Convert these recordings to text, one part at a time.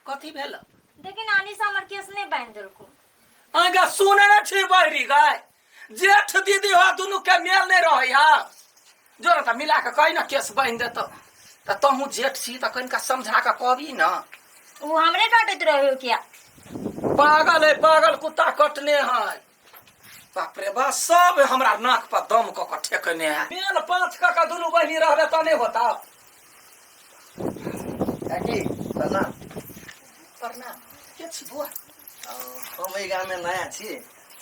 कथी भेल? देखी नानी से हमर केस नहीं बांध देलको। आगा सुने ने छी बहरी गाय, जेठ दीदी हो दुनू के मेल नहीं रहे है, जो न त मिला के कही न केस बांध देतो। त तहु जेठ छी त कनिका समझा के कहबी न। वो हमरे काटैत रहे हो क्या? पागल है पागल, कुत्ता कटने है। बाप रे बा, सब हमरा नाक पर दम क के ठेकने है। मेल पांच क के दुनू बहिनी रहबे त नहीं होता। काकी प्रणाम। प्रणाम। के छी बुआ? हम एहि गाँव में नया छी,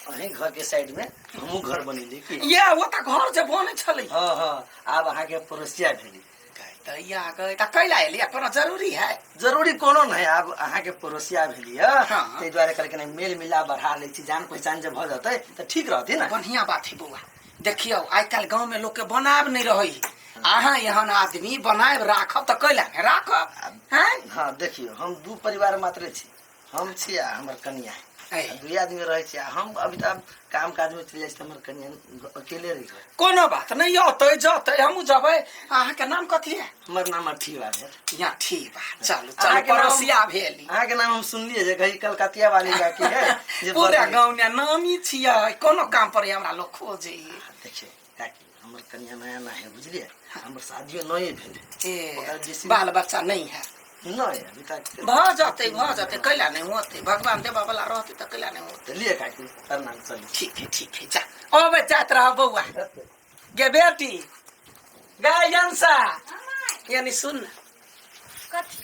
अहीं घर के साइड में हमहूँ घर बनेली की। ये वो त घर जे बने छलै। हाँ हाँ, आब अहाँके पड़ोसिया भेली। दैया गए त कैला एली? कोनो जरूरी है? जरूरी कोनो नहीं, आब अहाँके पड़ोसिया भेली है। हाँ। ताहि दुआरे कहलकै नहीं मेल मिलाप बढ़ा लै छी, जान पहचान जे भऽ जेतै तऽ ठीक रहतै ने। बढ़िया बात है बौआ। देखियौ आइ काल्हि गाँव में लोग के बनाब नहीं रहे, अहाँ एहन आदमी बनाब राखब तऽ कैला नहि राखब हैं? हाँ देखियौ, हम दू परिवार मात्रे छी, हम छी आ हमर कनिया, ऐ। दुई आदमी रहै छी। आ हम अभी तऽ आब काम काज में चलि जाइ छी तऽ हमर कनिया अकेले रहि गेल। कोनो बात नहीं, अतै जतै हमहूँ जबै। अहाँके नाम कथी है? हमर नाम अठीवा भेल। यहाँ ठीक बा, चलू चलू। अहाँके नाम- पड़ोसिया भेली। अहाँके नाम हम सुनलियै जे कही कलकतिया वाली काकी है जे पूरा बड़- गाँव में नामी छियै, कोनो काम पर हमरा लोग खोजे। देखियौ काकी, हमर कनिया नया नया है बुझलियै, हमर शादियो नये भेल ए, ओकरा बेसी- बाल बच्चा नहीं है? नहीं अभी तक। भऽ जेतै, कैला नहीं होतै? भगवान देबऽ वाला रहतै तऽ कैला नहीं होतै? लिए काकी प्रणाम, चलू। ठीक है ठीक है, जा अबै जाइत रह बौआ। गे बेटी गे यंसा, यानी सुन न। कथी?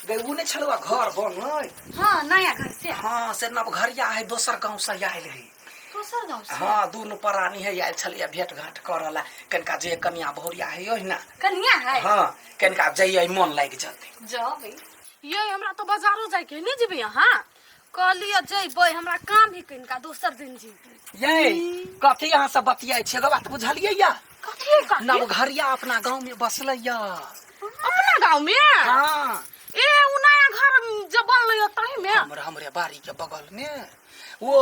गे उ नहीं छलुआ घर बनै? हाँ नया घर से। हाँ से नव घरिया है, दोसर गांव से आयल है। दोसर गांव से? हाँ दुनू प्राणी है आयल छलिए भेंट घाट करऽ ला, कनिका जे कनिया बहुरिया है ओहि ना। कनिया है? हाँ कनिका जइयै मन लागि जेतै। जबै। ये हमरा तो बाजारो जाइके है, नहीं जेबै अहाँ? कहलियै जइबै, हमरा काम है कनिका, दोसर दिन जेबै। ये कथी अहाँ सब बतियाइ छियै? एगो बात बुझलियै या? कथी काकी? नवघरिया अपना गांव में बसलै या। अपना गांव में? हाँ। ए उ नया घर जे बनलै है ताहि में? हमरे हमरे बाड़ी के बगल में वो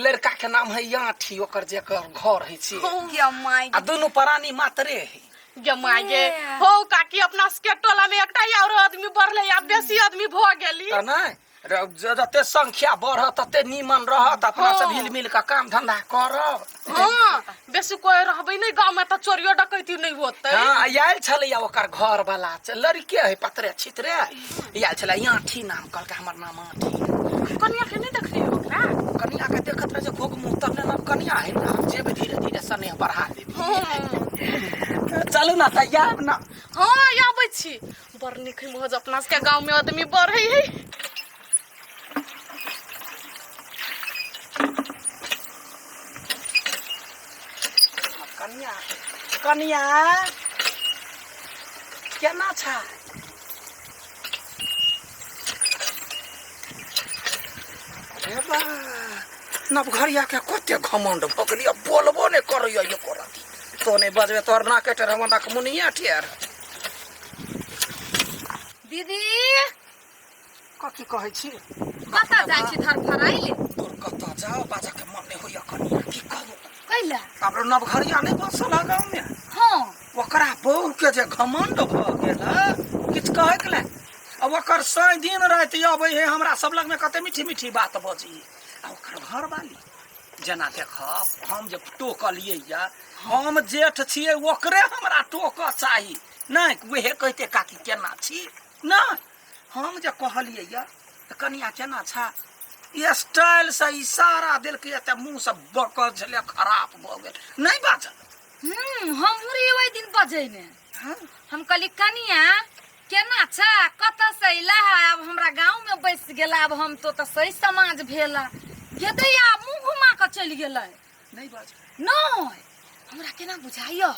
लड़का के नाम है याठी, ओकर जे घर है छी। क्या माय। आ दुनू प्राणी मात्रे है। गे माय गे। हो काकी, अपना सबके टोला में एकटा और आदमी बढ़ले, आब बेसी आदमी भ गेली। तऽ नहि जते संख्या बढ़त तते नीमन रहत, अपना सब हिल मिल के काम धंधा करब। हाँ बेसी कोई रहबै नहीं गांव में तऽ चोरियो डकैती नहीं होतै। हाँ आयल छलैया ओकर घर वाला लड़के है पतरे छितरे, आयल छलै आठी नाम कहलकै, हमर नाम आठी। कनिया के नहीं देखलियै ओकरा? कनिया के देखत रहे जे घोघ मुँह तब ने नव कनिया है ना, जेबै धीरे धीरे स्नेह बढ़ा देबी। चलू ना तऽ आयब ना। हाँ आबै छी। बड़ नीक है मौज, अपना सबके गांव में आदमी बढ़े है। कनिया कनिया केना छ? अरे बा, नवघरिया के कते घमंड भऽ गेलै, बोलबो नहि करैया एको रति। तो नहि बजबे तोहर नाके टेढ़, हमर नाक मुनिया टेढ़। दीदी। कथी कहै छी? कतऽ जाइ छी धरफराइले? तोर कतऽ जाओ, बाजऽ के मन नहि होइया कनिया, की कहू। कैला? आब नवघरिया नहि बसल है गाँव में? हाँ। ओकरा बहू के जे घमंड भऽ गेल है, किछु कहैके नहि। अब ओकर सै दिन राति अबै है हमरा सब लगमे, कते मीठी मीठी बात बजी। आ ओकर घरवाली जेना देखब, हम जे टोकलियै या, हम जेठ छियै, ओकरे हमरा टोकऽ चाही नहि, उहे कहिते काकी केना छी। नहि हम जे कहलियै या तऽ कनिया केना छा, स्टाइल से इशारा देलकै तऽ मुँह से बकल छलै, खराब भऽ गेल, नहि बाजल। हमहूँ रहियै ओहि दिन बजैने। हाँ? हम कहली कनिया केना छा, कतऽ से अयला है, आब हमरा गाँव में बसि गेला, आब हम तो तऽ सही समाज भेला गेदैया, मुँह घुमा कऽ चलि गेलै। नहि बाजल। नहि हमरा केना बुझाइया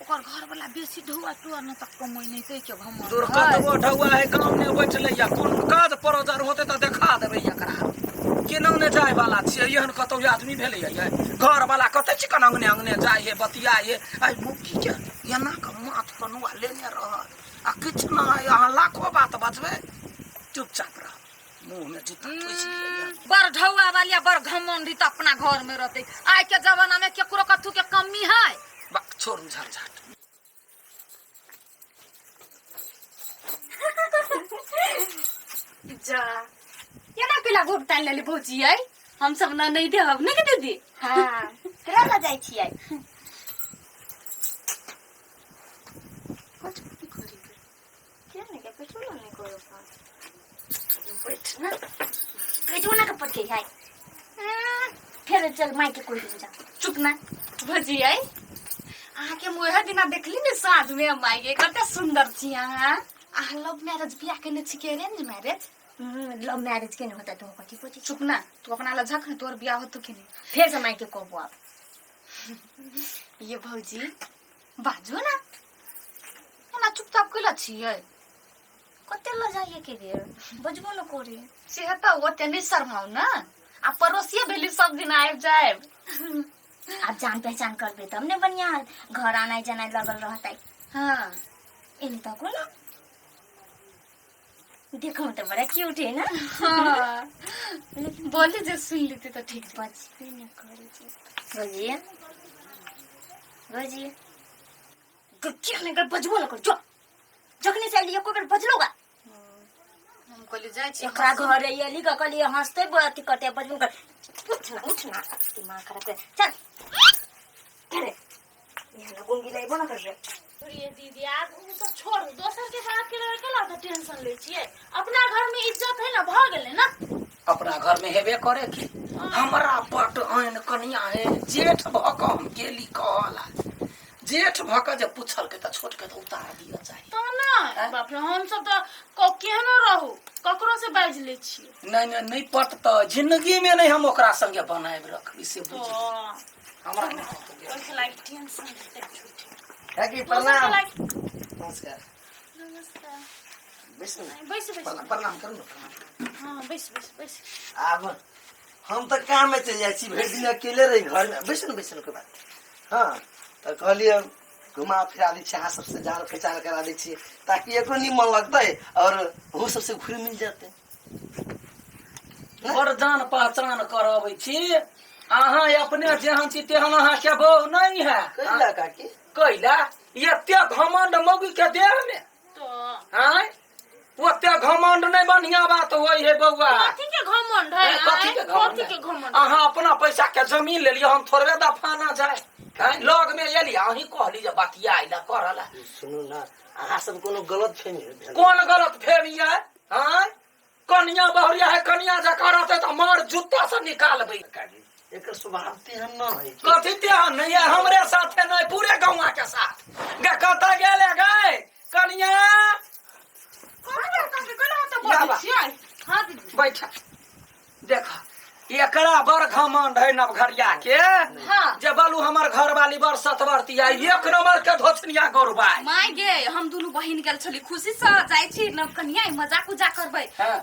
ओकर घर वाला बेसी ढौआ टुआ न तऽ कमै नहि तै के घमंड दूर है। कतबो ढौआ है गाँव में बैठले या कोन काज परोजर होते तऽ देखा देबै एकरा। केना ने जाय वाला छियै, एहन कतौ आदमी भेलैया ये? घर वाला कते चिकन अंगने अंगने जाय हे बतिया हे, आइ मुखी के एना के माथ कनुआ लेने रहत आ किछु नहि। अहाँ लाखो बात बजबै चुपचाप रह, मुंह में जूता ठुसि लिअ। बड़ ढौआ वाली आ बड़ घमंडी तऽ अपना घर में रहते। आइ के जमाना में केकरो कथू के कमी है? बा छोड़ू झंझट। जा केना केला घोट तानि लेली भौजी आई हम सब ना नहीं देहब नहीं के दीदी। हाँ, केना लऽ जाइ छियै? किया नहीं क्या कुछ नहीं करो बैठ ना कहियो ना के पटके है। फेर चल माई के कोई दिन जा। चुप ना भौजी आई, अहाँ के मुँह दिना देखली ने साँझ में माई के कते सुंदर छी अहाँ। अहाँ लव मैरिज बियाह केने छी कि अरेंज मैरिज? लव मैरिज के नहीं होता तू कथी पूछी? चुप ना, तू अपना ला झक तोर बियाह होतो कि नहीं? फेर से माई के कहबो आप। ये भौजी बाजू ना एना चुपचाप कैला छियै? कते ल जाइए के बेर बजबो न करे से त ओते नहीं शर्माउ ना, आ पड़ोसिए भेली सब दिन आबि जायब। आब जान पहचान करबे तब ने बढ़िया घर आनाय जानाय लगल रहतै। हाँ एने त को ना देखो तो बड़ा क्यूट है ना। हाँ लेकिन बोले जे सुन लेते तो ठीक। बजबे न करे छी। बजिए बजिए किया नहीं कर बजबो न कर जो जखने से आइली एको बेर बजलो गा। हम कहली जाइ छी एकरा घर एली ग कहली हंसते अथी करते बजबो कर। उठ ना उठ ना दिमाग खराब कर चल अरे यहाँ ना गुंगी लाइबो ना कर रे। ये दीदी आप उ सब छोड़ू, दोसर के बात के लड़के ला तो टेंशन ले छियै। अपना घर में इज्जत है ना, भ गेलै ना। अपना घर में हेबे करे की हमरा पट आन कनिया है जेठ भ क हम गेली कहला जेठ भ क जे पूछल के त छोट के त उतार दियो चाही तो ना बाप रे, हम सब तो केहनो रहू ककरो से बाजि ले छियै। नहीं नहीं नहीं पट त जिंदगी में नहीं हम ओकरा संगे बनाएब रखबी से बुझ हमरा नहीं पट। ओइ लागि टेंशन लेते छुट्टी है कि प्रणाम। नमस्कार नमस्कार। बैस न। बैस बैस प्रणाम करू न प्रणाम। हां बैस बैस बैस। आब हम त काम में चलि जाइ छी, भरि दिन अकेले रही घर में। बैस न बैस न कोई बात। हाँ त कहलियै घुमा फिरा दै छी, अहाँ सबसे जान पहचान करा दै छी ताकि एको निमन लगतै और ओहो सबसे घुरि मिल जेतै। बड़ जान पहचान करबै छी अहाँ अपने जेहन छी तेहन अहाँ के बहू नहीं है। कैला काकी? कैला एते घमंड मौगी के देह में तो आँय ओते घमंड नहीं बढ़िया बात होई है बउआ। कथी के घमंड है? कथी के घमंड? कथी के घमंड? अहाँ अपना पैसा के जमीन लेलियै, हम थोड़बे दफाना जाए लग में एलियै अहीं कहली जे बतिया अइला करला। सुनू ना अहाँ सब कोनो गलत फहमी भेल। कोन गलत फहमी है? आँय कनिया बहुरिया है, कनिया जकाँ रहतै तऽ मार जूता से निकालबै। एकर स्वभाव तेहन न है। कथी तेहन नहीं है? हमरे साथे नहीं पूरे गौवा के साथ गे कतऽ गेले गए कनिया? बैठ देख एकरा बड़ घमंड है नवघरिया के। हाँ। जे बालू हमर घर वाली बड़ सतवर्ती है, एक नंबर के धोछनिया गौरबा। My गे हम दुनू बहिन गेल छली खुशी से जाय छी नवकनिया मजाक उजाक करबै। हाँ।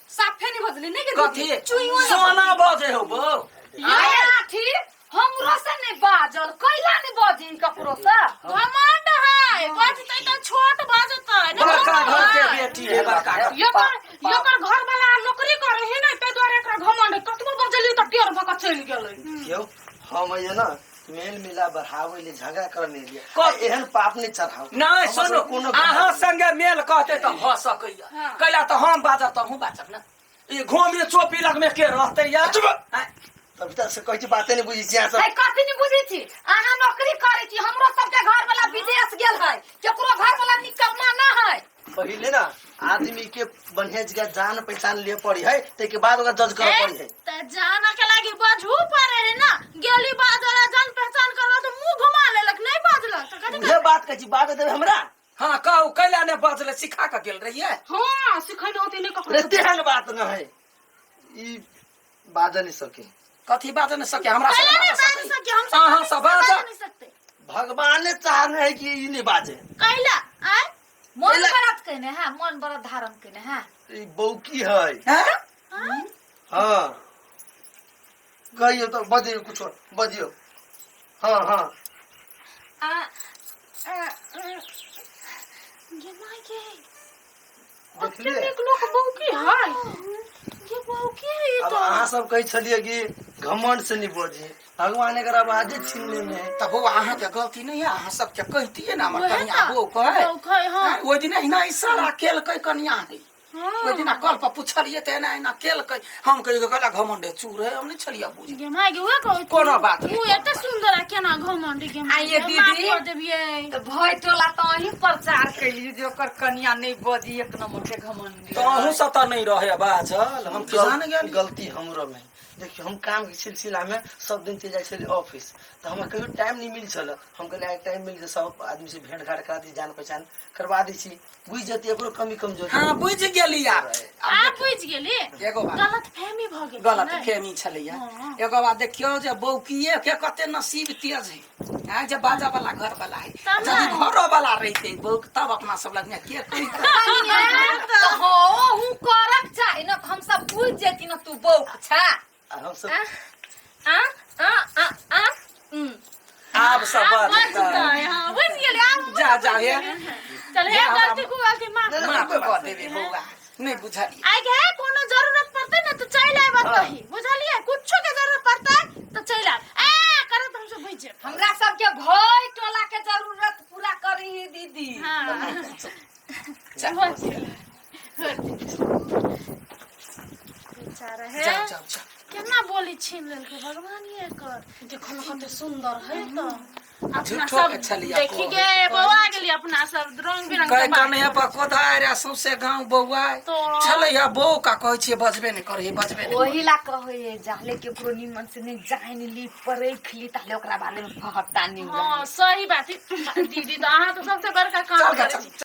साफे नहीं बजली नहीं के कथी चुइयो ना सोना बजे हो बौ। आठी हमरो से नहीं बाजल कैला नहीं बजी ककरो से घमंड है बजतै त छोट बजतै ने। बड़का घर के बेटी है बड़का घर। एकर एकर घर वाला नौकरी करे है ना ताहि दुआरे एकरा घमंड है। कतबो बजली त टेर भ के चलि गेलै। क्यों हम ये ना मेल मिला बढ़ावे ले झगड़ा करने लिए एहन पाप नहीं चढ़ाओ। नहीं सुनो कोनो अहाँ संगे मेल कहते त भ सकैया कैला त हम बाजब त अहूँ बाजब ना। ई घोमी चोपी लग में के रहते या? तब तक से कहै छी बाते नहीं बुझै छी अहाँ सब। है कथी नहीं बुझै छी? अहाँ नौकरी करै छी, हमरो सबके घर वाला विदेश गेल है, केकरो घर वाला निकम्मा ना है। पहिले ना आदमी के बढ़िया जगह जान पहचान लिए पड़ी है ताहि बाद ओकरा जज करे पड़ी है। त जान के लागी बजू पड़े है ना, गेली बाजला जान पहचान करला त मुंह घुमा लेलक नहीं बाजलक त कथी उहे बात कहै छी बात देबै हमरा। हाँ कहू कैला ने बाजले सिखा के गेल रहिए। हां सिखैने होती नहीं ककरो। रे तेहन बात न है ई बाज नहीं सके। कथी बाज नहीं सके? हमरा कैला सब नहीं बाज बाज सके, हम सब अहाँ सब बाज नहीं सकते। भगवान ने चाहने है कि ई नहीं बाजे। कैला आय मन व्रत केने है, मन व्रत धारण केने है। ई बौकी है। हैं? हाँ कहियो तो बजियो कुछ बजियो। हाँ हाँ आ ये my गे देखलिए नीक लोक बौकी है, ये बौकी है। अब अहाँ सब कहै छलियै कि घमंड से नहीं बजी, भगवान एकर आवाजे छीन लेने है। तब बौआ अहाँ के गलती नहीं है, अहाँ सबके कहतियै ना हमर वएह कनिया तऽ। बौ कहै। बौ कहै, हाँ। ओहि दिन अहिना इशारा केलकै कनिया है। ओहि दिना कल पर पुछलियै तऽ एना एना केलकै। हम कहियो कहला घमंडे चूर है, हम नहीं छलियै बुझ। गे माय गे, उहे कहै कोनो बात नहि। उ एते सुंदर आ केना घमंड गे माय आइये गे, दीदी। माफ कर देबियै। तऽ भय टोला तऽ अहीं प्रचार कैलियै जे ओकर कनिया नहि बजी, एक नंबर के घमंडी। तऽ अहूँ सब तऽ नहि रहे बाजल, हम की जान गेली। गलती हमरो में। देखियौ, हम काम के सिलसिला में सब दिन चलि जाइ छलियै ऑफिस, तऽ हमरा कहियो टाइम नहि मिल छल। हम कहलियै आइ टाइम मिल सब आदमी से भेंट घाट करा दी, जान पहचान करवा दै छी, बुझि जेतै एकरो कमी कमजोरी। हाँ, बुझि गेली आब। आब बुझि गेली। एगो बात गलत फहमी भऽ गेल। गलत नहि? फहमी छलैया। हाँ। एगो बात देखियौ जे बौकिए के कते नसीब तेज है, आँय, जे बाजा वाला घर वाला है। तब यदि ने। घरो वाला रहिते बौक तब अपना सब लगमे के कहिते? तऽ हँ, हूँ करक चाही ने, हम सब बुझि जेती ने तू बौक छा। आ हम सब आ आ आ आ उम। आब सब आब बजतै। बजतै, हाँ, बुझि गेली आब। जा जा हे। चल हे, जा, हमरा- गलती को गलती माफ कर। माफ कऽ देबे बौआ, नहि बुझलियै। आइ के कोनो जरूरत पड़तै ने तऽ चलि आयब कही, बुझलियै? कुछो के जरूरत पड़तै तऽ चलि आयब, ए करत हम सब बुझि जेब। हमरा सबके भय टोला के जरूरत पूरा करी है दीदी। हाँ। जा। बेचारा है। जाओ जाओ जाओ। केना बोली छीन लेलकै भगवान ये कर। देखो न कते सुंदर है। तो अपना झूठो सब के छलिया देखी कहै। गे बौआ गेली, अपना सब रंग बिरंग कहे के बात। कने पर कोदारि आ सौंसे गाँव बौआ तो- छलैया। बौ का कहै छियै, बजबे नहि करै, बजबे नहि। ओही ला कहै है, जाले केकरो निमन से नहीं जान ली, परख ली, ताले ओकरा बारे में फहत्ता नहीं। हाँ, सही बात है दीदी। तो अहाँ तो सबसे बड़का काम चल गा, करै चल। छी।